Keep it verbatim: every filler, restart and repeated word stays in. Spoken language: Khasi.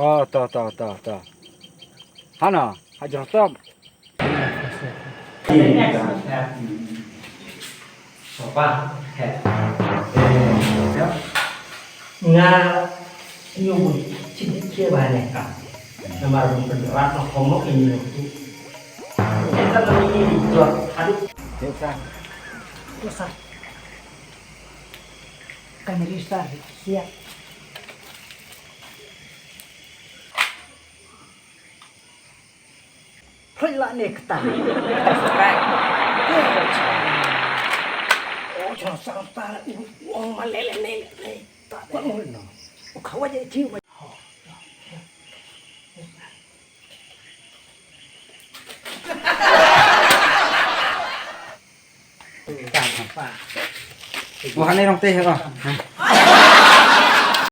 To, to, to, to, to. Hana, ha jrong stop. Nga nyu bu chin ke ba ne ka. Namar bu pen rat no komo ini no tu. Kita no ini di jor. Aduh. Dosa. Dosa. Kan risa siap. Hoi la ne kata. Oh, jangan sampai uang malele ne ne. Tak mau no. Kau aja cium. Wah, ni rong teh, oh.